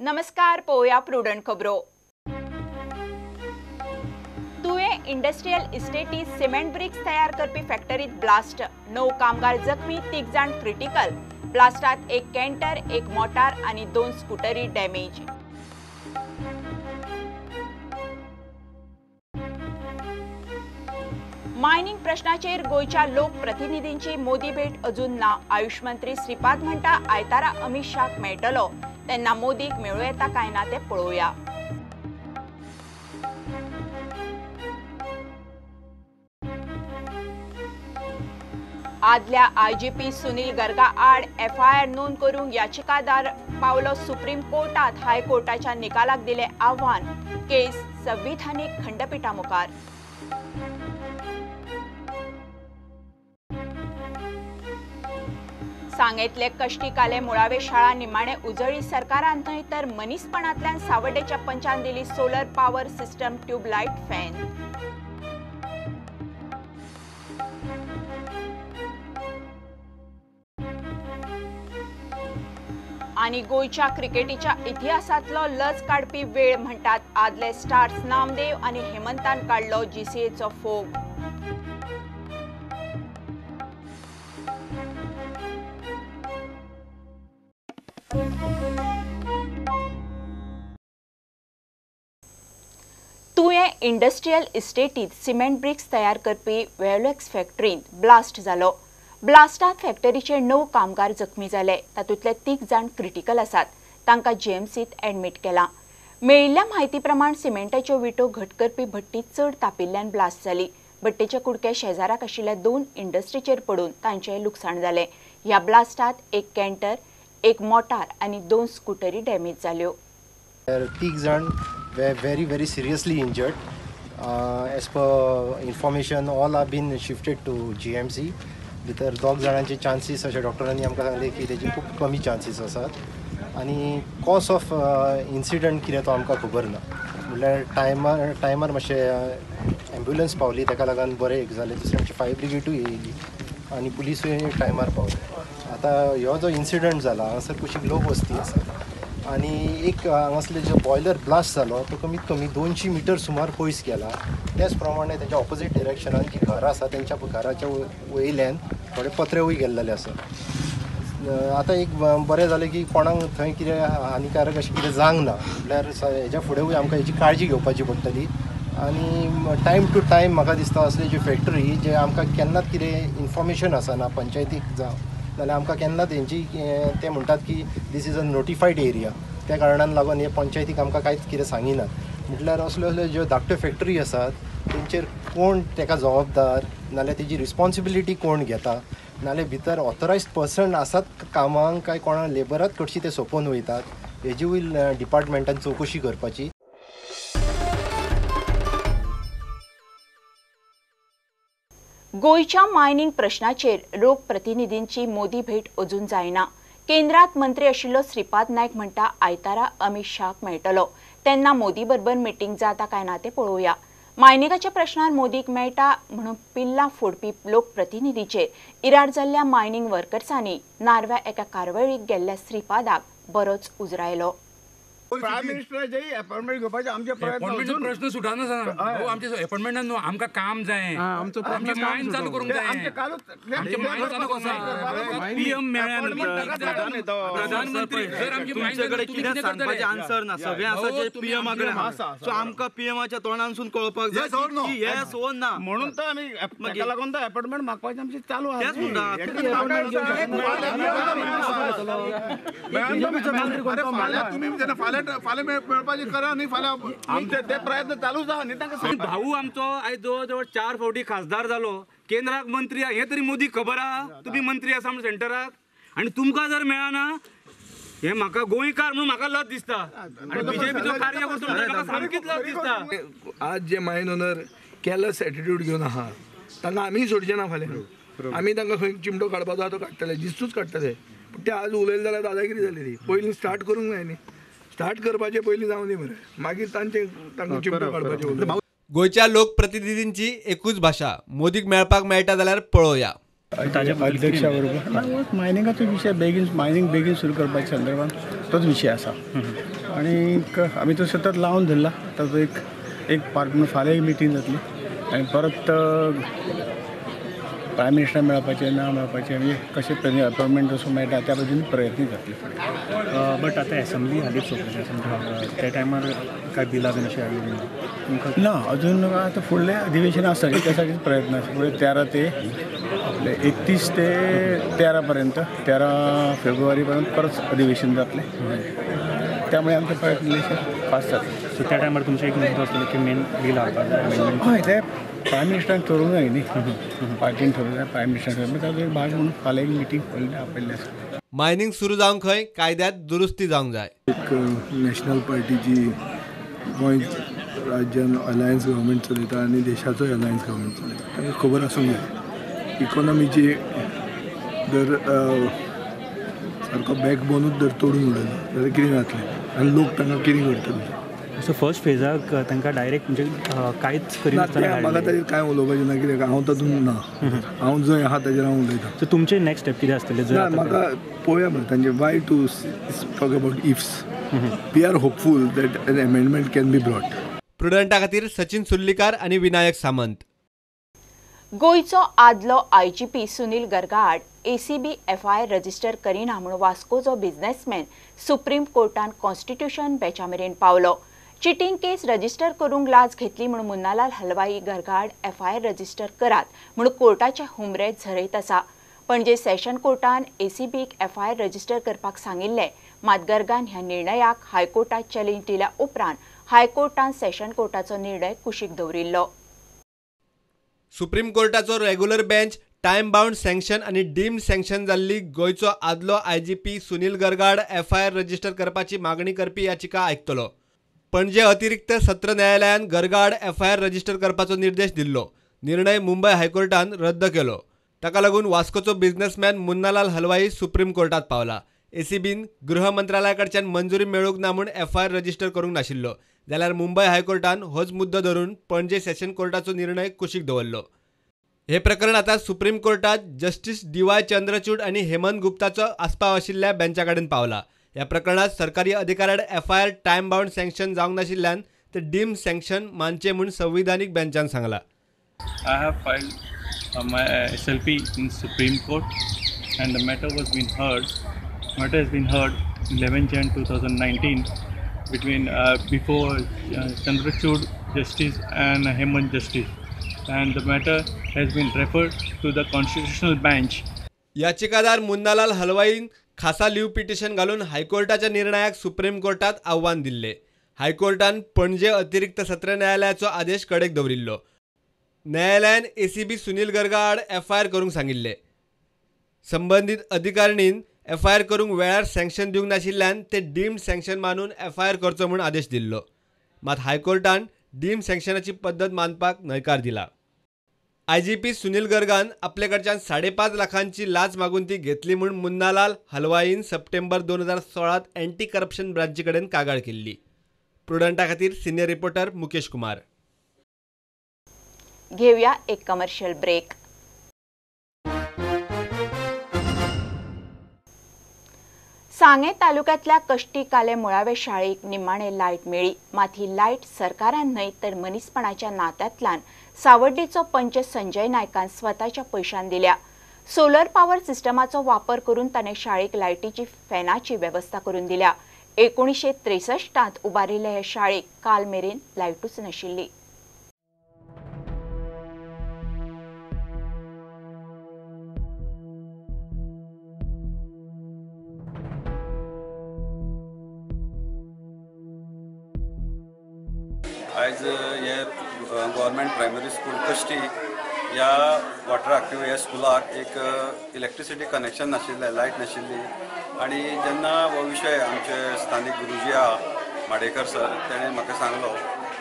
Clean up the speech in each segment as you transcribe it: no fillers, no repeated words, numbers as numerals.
नमस्कार, पळोवया प्रुडंट खबरो. तुयें इंडस्ट्रियल इस्टेटीत सिमेंट ब्रिक्स तयार करपी फॅक्टरीत ब्लास्ट, 9 कामगार जखमी, 3 जाण क्रिटिकल. ब्लास्टात एक कॅन्टर, एक मोटार आनी 2 स्कुटरी डॅमेज. मायनिंग प्रश्नाचेर गोंयच्या लोकप्रतिनिधींची मोदी भेट अजून ना. आयुष मंत्री श्रीपाद म्हणटा आयतारा अमित शाहक मेळटलो, तेन्ना मोदीक मेळूं येता काय ना तें पळोवया. आदल्या आयजीपी सुनील गर्गा आड एफआयआर नोंद करूंक याचिकादार पावलो सुप्रीम कोर्टात. हायकोर्टाच्या निकालाक दिलें आव्हान, केस संविधानीक खंडपिठा मुखार. सांगेंतले कश्टीकाले मुळावे शाळा निमाणे उजळी सरकारान न्हय तर मनीसपणांतल्यान सावड्डेच्या पंचान दिली solar power system tubelight fan. आनी गोंयच्या क्रिकेटीच्या इतिहासांतलो लज काडपी वेळ म्हणटात आदले स्टार्स नामदेव आनी हेमंतान काडलो जीसीएचो फोग. तुयें इंडस्ट्रियल इस्टेटीत सिमेंट ब्रिक्स तयार करपी वेलेक्स फॅक्टरींत ब्लास्ट जालो. ब्लास्टात फॅक्टरीचे 9 कामगार जखमी जाले, तातूंतले 3 जाण क्रिटिकल आसात, तांकां जीएमसीत ॲडमीट केलां. मेळिल्ल्या म्हायती प्रमाण सिमेंटाच्यो विटो घट करपी भट्टी चड तापिल्ल्यान ब्लास्ट जाली. भट्टेचे कुडके शेजाराक आशिल्ल्या 2 इंडस्ट्रीचेर पडून तांचें लुकसाण जालें. ह्या ब्लास्टात एक कॅन्टर, एक मोटार आनी 2 स्कुटरी डॅमेज जाल्यो. 3 जाण were very very seriously injured. As per information, all have been shifted to GMC. भितर 2 जाणांचे चान्सीस अशें डॉक्टरांनी आमकां सांगले की तेजी खूब कमी चान्सीस आसात आनी कॉज ऑफ इन्सिडंट कितें तो आमकां खबर ना. म्हणल्यार टायमार मातशें एम्ब्युलन्स पावली, ताका लागून बरें एक जालें. दुसरें आमची फायर ब्रिगेडूय येयली आनी पुलिसूय टायमार पावले. आतां ह्यो जो इन्सिडंट जाला हांगासर कुशीक लोक वस्ती आसा आनी एक हांगासले जो बॉयलर ब्लास्ट जालो तो कमीत कमी 200 मिटर सुमार पयस गेला. त्याच प्रमाणे तेच्या ऑपोजीट डिरेक्शनान जी घरां आसा तेंच्या घराच्या वयल्यान थोडे पत्रेवूय गेल्लेले आसा. आतां एक बरें जालें की कोणाक थंय कितें हानिकारक अशें कितें जावंक ना. म्हणल्यार हेज्या फुडेंवूय आमकां हेजी काळजी घेवपाची पडटली आनी टायम टू टायम म्हाका दिसता असले ज्यो फॅक्टरी जे आमकां केन्नाच कितें इन्फॉर्मेशन आसना पंचायतीक जावं नाल्यार आमकां केन्ना तेंची ते म्हणटात की this is a notified area, त्या कारणान लागून हे पंचायतीक आमकां कांयच कितें सांगिनात. म्हटल्यार असल्यो असल्यो ज्यो धाकट्यो फॅक्टरी आसात तेंचेर कोण तेका जबाबदार, नाल्यार तेजी रिस्पॉन्सिबिलिटी कोण घेता, नाल्यार भितर ऑथोरायज्ड पर्सन आसात कामांक काय कोणा लेबरात कडशी ते सोंपोवन वयतात, हेजीवूय डिपार्टमेंटान चवकशी करपाची. गोंयच्या मायनिंग प्रश्नाचेर लोकप्रतिनिधींची मोदी भेट अजून जायना. केंद्रात मंत्री आशिल्लो श्रीपाद नायक म्हणटा आयतारा अमित शाहक मेळटलो, तेन्ना मोदी बरोबर मिटींग जाता काय ना तें पळोवया. मायनिंगाच्या प्रश्नार मोदीक मेळटा म्हणून पिल्लां फोडपी लोकप्रतिनिधीचेर इराड जाल्ल्या मायनिंग वर्कर्सांनी नार्व्या एका कारवायेक गेल्ल्या श्रीपादाक बरोच उजरायलो. प्रायम मिनिस्टराचे अपॉइंटमेंट घेवपाचे आमचे प्रयत्न प्रश्न सुटना आमचे अपॉइंटमेंट न्हू, आमकां काम जाय, आमचें मायन चालू करूंक जाय, आमचें मायन चालू करूंक जाय. पीएम मेळ्ळ्या प्रधानमंत्री जर आमचे तुमचे कडेन कितें सांगपाचें आन्सर ना, सगळें आसा जे पीएमा कडेन आसा. सो आमकां पीएमाच्या तोंडानसून कळपाक जाय की येस ओ ना, म्हणून तर आमी ताका लागून तर अपॉइंटमेंट मागपाचें आमचें चालू आसा. तेंच म्हणटा तुमी जेन्ना फाल्यां मेळपाची करा न्ही, फाल्यां आमचे ते प्रयत्न चालूच आहा न्ही. तांकां भाऊ आमचो आयज जवळ जवळ 4 फावटी खासदार जालो, केंद्राक मंत्री आहा, हें तरी मोदी खबर आहा तुमी मंत्री आसा म्हणून सेंटराक, आनी तुमकां जर मेळना हें म्हाका गोंयकार म्हणून म्हाका लज दिसता आनी बीजेपीचो कार्यकर्तो म्हणून म्हाका सामकीच लज दिसता. आज जे मायन ओनर कॅलस एटिट्यूड घेवन आहा तांकां आमी सोडचे ना. फाल्यां आमी तांकां खंय चिमटो काडपाचो आहा तो काडटले, जिस्तूच काडटले. पूण ते आज उलयले जाल्यार दादागिरी जाली ती. पयलीं स्टार्ट करूंक जाय न्ही, स्टार्ट करपाचे पयलीं जावं दी मरे, मागीर तांचे तांकां चिमटो काडपाचे. गोंयच्या लोकप्रतिनिधींची एकूच भाशा, मोदीक मेळपाक मेळटा जाल्यार पळोवया. अध्यक्षा बरोबर मायनिंगाचो विशय बेगीन मायनिंग बेगीन सुरू करपाच्या संदर्भात तोच विशय आसा आनी आमी तो सतत लावन धरला. ताचो एक एक पार्ट म्हणून फाल्यां एक मिटींग जातली आनी परत प्रायम मिनिस्टर मेळपाचें ना मेळपाचें म्हणजे कशें अपॉयंटमेंट जसो मेळटा त्या पद्दतीन प्रयत्न जातले. बट आतां एसेंब्ली हालींच सोंपली, त्या टायमार काय बिलां बीन अशें हाडली ना अजून. आतां फुडलें अधिवेशन आसा त्या साठी प्रयत्न आसा. फुडें 13 ते आपले 31 ते 13 पर्यंत 13 फेब्रुवारी पर्यंत परत अधिवेशन जातलें, त्यामुळे आमचे प्रयत्न फास्ट जातले. सो त्या टायमार तुमचें एक मुद्दो आसलो की मेन बील हाडपाक जाय अमेंडमेंट. हय, ते प्रायम मिनिस्टरान ठरोवंक जाय न्ही, पार्टीन ठरोवंक जाय, प्रायम मिनिस्टरान. ताचो एक भाग म्हणून फाल्यां एक मिटींग पयलीं आपयल्लें आसा. मायनिंग सुरू जावंक खंय कायद्यात दुरुस्ती जावंक जाय. एक नॅशनल पार्टीची गोंय राज्यान अलायन्स गव्हर्मेंट चलयता आनी देशाचोय अलायन्स गव्हर्मेंट चलयता. तांकां खबर आसूंक जाय इकॉनॉमीची जर सारको बॅकबोनूच जर तोडून उडयलो जाल्यार कितें जातलें आनी लोक तांकां कितें करतले. सो फर्स्ट फेजाक तांकां डायरेक्ट म्हणजे कांयच करिनासतना म्हाका ताजेर कांय उलोवपाचें ना, कित्याक हांव तातूंत ना, हांव जंय आहा ताजेर हांव उलयतां. सो तुमचें नेक्स्ट स्टेप कितें आसतलें? ना म्हाका पळोवया मरे तांचे why to talk about ifs. We are hopeful that an amendment can be brought. प्रुडंटा खातीर सचिन सुर्लीकार आनी विनायक सामंत. गोंयचो आदलो IGP Sunil Garga आड ACB FIR register करिना म्हूण वास्कोचो बिझनेसमॅन सुप्रीम कोर्टान कॉन्स्टिट्यूशन बेंचा मेरेन पावलो. चिटींग केस रजिस्टर करूंक लाच घेतली म्हूण मुन्नालाल हलवाई गर्गाआड एफआयआर रजिस्टर करात म्हूण कोर्टाचे हुमरे झरयत आसा. पणजे सेशन कोर्टान एसीबीक एफआयआर रजिस्टर करपाक सांगिल्लें, मात गर्गान ह्या निर्णयाक हायकोर्टात चॅलेंज दिल्या उपरांत हायकोर्टान सेशन कोर्टाचो निर्णय कुशीक दवरिल्लो. सुप्रीम कोर्टाचो regular bench time bound sanction आनी डीम्ड सँक्शन जाल्ली गोंयचो आदलो IGP Sunil गर्गाआड एफआयआर रजिस्टर करपाची मागणी करपी याचिका आयकतलो. पणजे अतिरिक्त सत्र न्यायालयान गर्गाआड एफआयआर रजिस्टर करपाचो निर्देश दिल्लो. निर्णय मुंबय हायकोर्टान रद्द केलो. ताका लागून वास्कोचो बिझनेसमॅन मुन्नालाल हलवाई सुप्रीम कोर्टात पावला. एसीबीन गृह मंत्रालया कडच्यान मंजुरी मेळूंक ना म्हूण एफआयआर रजिस्टर करूंक नाशिल्लो, जाल्यार मुंबय हायकोर्टान होच मुद्दो धरून पणजे सेशन कोर्टाचो निर्णय कुशीक दवरलो. हे प्रकरण आतां सुप्रीम कोर्टात जस्टीस DY Chandrachud आनी हेमंत गुप्ताचो आस्पाव आशिल्ल्या बेंचा कडेन पावला. ह्या प्रकरणात सरकारी अधिकाऱ्याड एफआयआर टायम बाउंड सँक्शन जावंक नाशिल्ल्यान ते डीम्ड सँक्शन मानचें म्हूण संविधानीक बेंचान सांगलां. I have filed my SLP in Supreme Court and the matter was been heard. Matter has been heard 11 Jan 2019 between before Chandrachud Justice and Hemant Justice, and the matter has been referred to the Constitutional Bench. याचिकादार मुन्नालाल हलवाईन खासा leave petition घालून हायकोर्टाच्या निर्णयाक supreme कोर्टात आव्हान दिल्ले. हायकोर्टान पणजे अतिरिक्त सत्र न्यायालयाचो आदेश कडेक दवरिल्लो. न्यायालयान एसीबी सुनील गर्गा आड एफआयआर करूंक सांगिल्ले. संबंदीत अधिकारणीन एफआयआर करूंक वेळार सँक्शन दिवंक नाशिल्ल्यान ते डीम्ड सँक्शन मानून एफआयआर करचो म्हूण आदेश दिल्लो. मात हायकोर्टान डीम्ड सँक्शनाची पद्दत मानपाक न्हयकार दिला. आयजीपी सुनील गर्गान आपले कडच्यान 5.5 लाखांची लाच मागून ती घेतली म्हूण मुन्नालाल हलवाईन सप्टेंबर 2016 एंटी करप्शन ब्रांची कडेन कागाळ केल्ली. प्रुडंटा खातीर सिनियर रिपोर्टर मुकेश कुमार. घेऊया एक कमर्शियल ब्रेक. सांगे तालुक्यातल्या कष्टी काले मुळावे शाळेक निमाणे लायट मेळ्ळी. मात ही लायट सरकारान न्हय तर मनीसपणाच्या नात्यांतल्यान सावड्डेचो पंच संजय नायकान स्वताच्या पयशान दिल्या. सोलर पावर सिस्टमाचो वापर करून ताणें शाळेक लायटीची फॅनाची वेवस्था करून दिल्या. 1963 उबारिल्ले हे शाळेक काल मेरेन लायटूच नाशिल्ली. आयज हे गव्हर्मेंट प्रायमरी स्कूल कश्टी ह्या वॉटर ह्या स्कुलाक एक इलेक्ट्रिसिटी कनेक्शन नाशिल्लें, लायट नाशिल्ली. आनी जेन्ना हो विशय आमचे स्थानीक गुरुजी आहा माडेकर सर, तेणें म्हाका सांगलो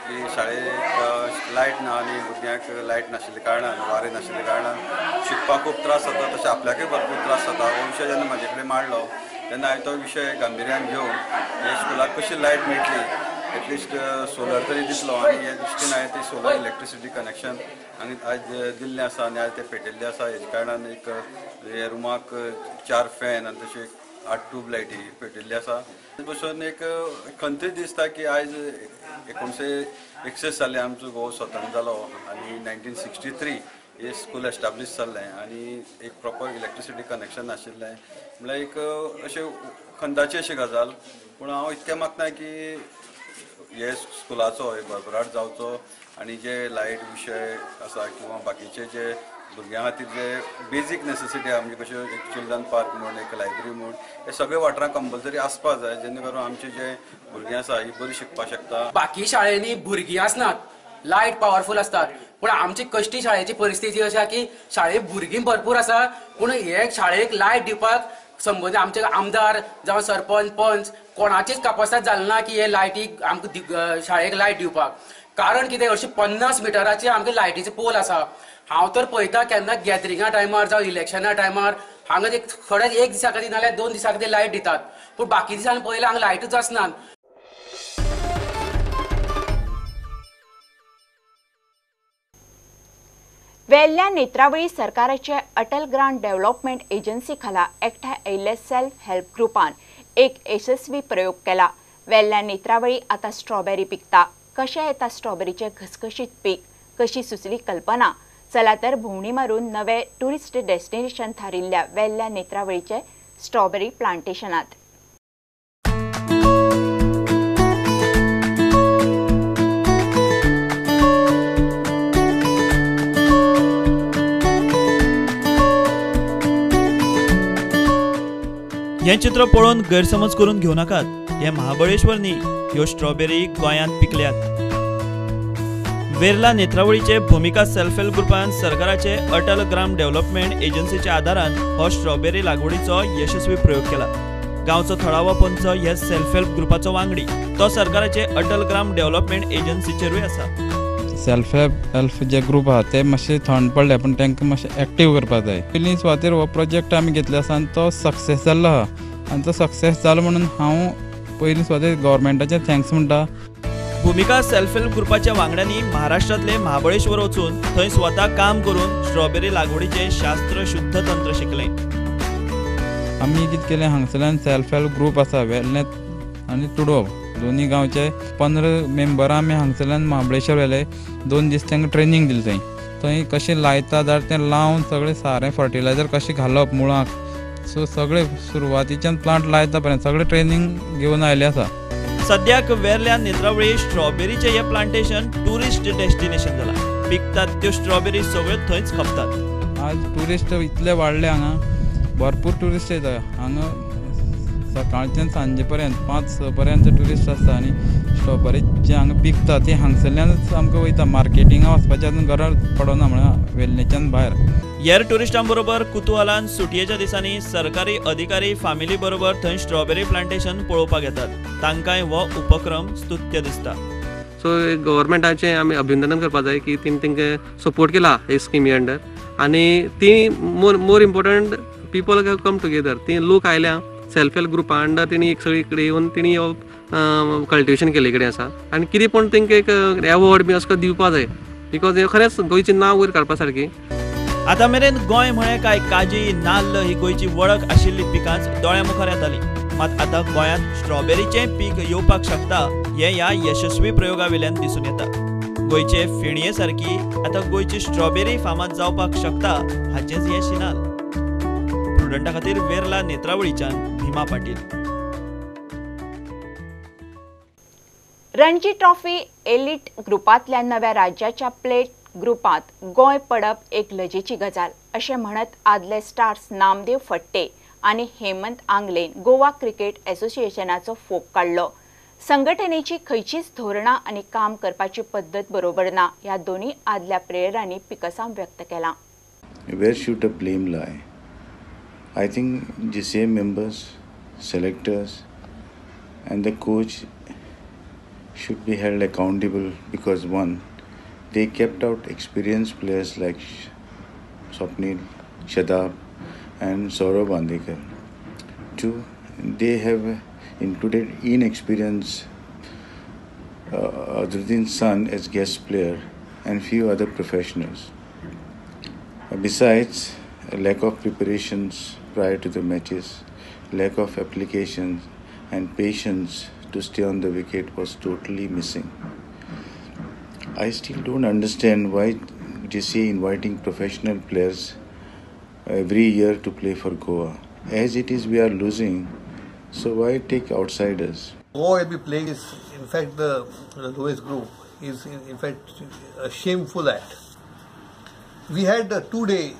की शाळेक लायट ना आनी भुरग्यांक लायट नाशिल्ल्या कारणान, वारें नाशिल्ल्या कारणान शिकपाक खूब त्रास जाता, तशें आपल्याकय भरपूर त्रास जाता. हो विशय जेन्ना म्हाजे कडेन मांडलो तेन्ना हांवें तो विशय गांभिर्यान घेवन हे स्कुलाक कशी लायट मेळटली एटलिस्ट सोलर तरी दितलो आनी हे दृश्टीन हांवें ते सोलर इलेक्ट्रिसिटी कनेक्शन आनी आयज दिल्लें आसा आनी आयज तें पेटयल्लें आसा. हेजे कारणान एक हे रुमाक 4 फॅन आनी तशें 8 ट्यूब लायटी पेटयल्ली आसा. बसून एक खंती दिसता की आयज 1961 साली आमचो गोवा स्वतंत्र जालो आनी 1963 हे स्कूल एस्टाब्लीश जाल्लें आनी एक प्रॉपर इलेक्ट्रिसिटी कनेक्शन नाशिल्लें, म्हणल्यार एक अशें खंदाची अशी गजाल. पूण हांव इतकें मागता की हे स्कुलाचो भरभराट जावचो आनी जे लायट विशय आसा किंवा बाकीचे जे भुरग्यां खातीर जे बेजीक नेसेसिटी आहा, म्हणजे कश्यो एक चिल्ड्रन पार्क म्हूण, एक लायब्ररी म्हूण, हे सगळे वाठारांत कंपल्सरी आसपाक जाय, जेणे करून आमचे जे भुरगीं आसा ही बरी शिकपाक शकता. बाकी शाळेंनी भुरगीं आसनात, लायट पावरफूल आसतात, पूण आमची कश्टी शाळेची परिस्थिती अशी आसा की शाळेंत भुरगीं भरपूर आसा, पूण हे शाळेक लायट दिवपाक संबंदी आमचे आमदार जावं सरपंच पंच कोणाचीच कापासात जालें ना की हे लायटीक आमकां शाळेक लायट दिवपाक. कारण कितें, अशी 50 मिटराचे आमकां लायटीचे पोल आसा. हांव तर पळयता केन्ना गॅदरिंगा टायमार जावं इलेक्शना टायमार हांगा एक थोड्याच एक दिसा खातीर नाल्यार 2 दिसां खातीर लायट दितात, पूण बाकी दिसांनी पळयल्यार हांगा लायटूच आसना. वेल्ल्या नेत्रावळी सरकाराचे अटल ग्रांट डेव्हलपमेंट एजन्सी खाला एकठांय आयिल्ले सेल्फ हेल्प ग्रुपान एक यशस्वी प्रयोग केला. वेल्ल्या नेत्रावळी आतां स्ट्रॉबेरी पिकता. कशें येता स्ट्रॉबेरीचें घसघशीत पीक, कशी सुचली कल्पना? चला तर भोंवडी मारून नवे ट्युरिस्ट डेस्टिनेशन थारिल्ल्या वेल्ल्या नेत्रावळीचे स्ट्रॉबेरी प्लांटेशनात. हें चित्र पळोवन गैरसमज करून घेवं नाकात. हे महाबळेश्वर न्ही, ह्यो स्ट्रॉबेरी गोंयांत पिकल्यात. वेर्ला नेत्रावळीचे भूमिका सेल्फ हेल्प ग्रुपान सरकाराचे अटल ग्राम डेव्हलपमेंट एजन्सीच्या आदारान हो स्ट्रॉबेरी लागवडीचो यशस्वी प्रयोग केला. गांवचो थळावो पंच हे सेल्फ हेल्प ग्रुपाचो वांगडी, तो सरकाराचे अटल ग्राम डेव्हलपमेंट एजन्सीचेरूय आसा. सेल्फ हेल्प जे ग्रुप आहा ते मातशे थंड पडले, पूण तांकां मातशें एक्टीव करपाक जाय. पयलीं सुवातेर हो प्रोजेक्ट आमी घेतले आसा आनी तो सक्सेस जाल्लो आहा आनी तो सक्सेस जालो म्हणून हांव पयलीं सुवातेर गव्हर्मेंटाचें thanks म्हणटा. भूमिका सेल्फ हेल्प ग्रुपाच्या वांगड्यांनी महाराष्ट्रांतले महाबळेश्वर वचून थंय स्वता काम करून स्ट्रॉबेरी लागवडीचें शास्त्र शुद्ध तंत्र शिकलें. आमी कितें केलें, हांगसरल्यान सेल्फ हेल्प ग्रुप आसा वेर्लें आनी तुडोव दोनी गांवचे 15 मेंबरां आमी हांगसरल्यान महाबळेश्वर व्हेले. 2 दीस तांकां ट्रेनींग दिली. थंय थंय कशें लायता जाल्यार तें लावन सगळें सारें फर्टिलायजर कशें घालप मुळाक, सो सगळें सुरवातीच्यान प्लांट लायता पर्यंत सगळें ट्रेनींग घेवन आयिल्लें आसा. सद्याक वेर्ल्या नेत्रावळी स्ट्रॉबेरीचें हें प्लांटेशन ट्युरिस्ट डेस्टिनेशन जालां. पिकतात त्यो स्ट्रॉबेरी सगळ्यो थंयच खपतात. आज ट्युरिस्ट इतले वाडले हांगा, भरपूर ट्युरिस्ट येता हांगा. सकाळच्यान सांजे पर्यंत 5-6 पर्यंत ट्युरिस्ट आसता आनी स्ट्रॉबेरी जे हांगा पिकता ती हांगसरल्यानच आमकां वयता. मार्केटिंगा वचपाचें आजून गरज पडना, म्हळ्यार वेर्लेच्यान भायर. हेर ट्युरिस्टां बरोबर कुतुहलान सुटयेच्या दिसांनी सरकारी अधिकारी फामिली बरोबर थंय स्ट्रॉबेरी प्लांटेशन पळोवपाक येतात. तांकांय हो उपक्रम स्तुत्य दिसता. सो गव्हर्मेंटाचें आमी अभिनंदन करपाक जाय की तेणी तांकां सपोर्ट केला हे स्किमी अंडर, आनी ती more important people have come together. ती लोक आयल्या सेल्फ हेल्प ग्रुपा अंडर, तेणी एक सगळी कडेन येवन तेणी कल्टिवेशन केल्ले कडेन आसा आनी कितें पण तांकां एक एवॉर्ड बी अशें दिवपा जाय, because हें खरेंच गोंयचें नांव वयर काडपा सारकें. आतां मेरेन गोंय म्हळें काय काजी नाल्ल ही गोंयची वळख आशिल्ली पिकांच दोळ्या मुखार येताली. मात आतां गोंयांत स्ट्रॉबेरीचें पीक येवपाक शकता हें ह्या यशस्वी प्रयोगा वेल्यान दिसून येता. गोंयचे फेणये सारकी आतां गोंयची स्ट्रॉबेरी फामाद जावपाक शकता हाचेंच हें शिनाल. प्रुडंटा खातीर वेर्ला नेत्रावळीच्यान भीमा पाटील. रणजी ट्रॉफी एलिट ग्रुपांतल्या नव्या राज्याच्या प्लेट ग्रुपांत गोंय पडप एक लजेची गजाल अशें म्हणत आदले स्टार्स नामदेव फट्टे आनी हेमंत आंगलेन गोवा क्रिकेट असोसिएशनाचो फोग काडलो. संघटनेची खंयचीच धोरणां आनी काम करपाची पद्दत बरोबर ना ह्या दोनूय आदल्या प्लेयरांनी पिकसांव व्यक्त केलां. Where should the blame lie? I think the same members, selectors and the coach should be held accountable because one, they kept out experienced players like Swapnil, Shadab and Saurabh Bandekar. Two, they have included inexperienced Azharuddin's son as guest player and few other professionals. Besides, a lack of preparations prior to the matches, lack of applications and patience to stay on the wicket was totally missing. I still don't understand why GCA inviting professional players every year to play for Goa. As it is, we are losing, so why take outsiders? Goa will be playing is, in fact, the lowest group is in fact a shameful act. We had a 2-day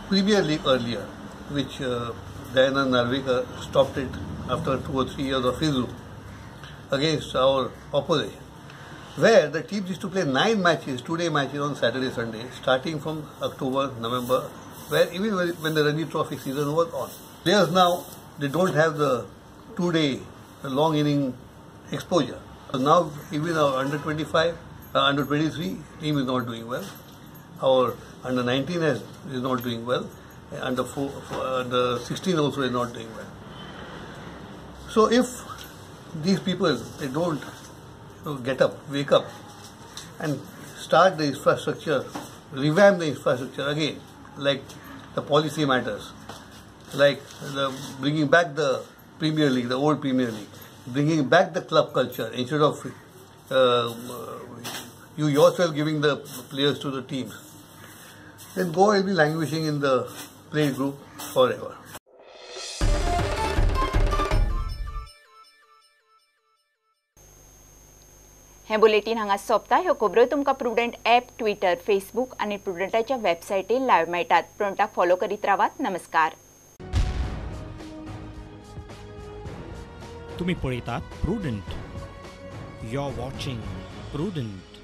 Premier League earlier, which Dayanand Narvekar stopped it after 2 or 3 years of his rule against our opposition, where the teams used to play 9 matches, 2-day matches on Saturday, Sunday, starting from October, November, where even when the Ranji Trophy season was on. Players now, they don't have the 2-day long inning exposure. So now even our under 25, under 23 team is not doing well. Our under 19 is not doing well. Under 16 also is not doing well. So if these people, they don't get up, wake up and start the infrastructure, revamp the infrastructure again, like the policy matters, like the bringing back the Premier League, the old Premier League, bringing back the club culture instead of you yourself giving the players to the teams, then Goa will be languishing in the play group forever. हे bulletin हांगा सोंपता. ह्यो खबरो तुमकां prudent app, Twitter, Facebook आनी प्रुडंटाच्या वेबसायटीर live मेळटात. प्रुडंटाक follow करीत रावात. नमस्कार. तुम्ही पळयतात Prudent. You are watching Prudent.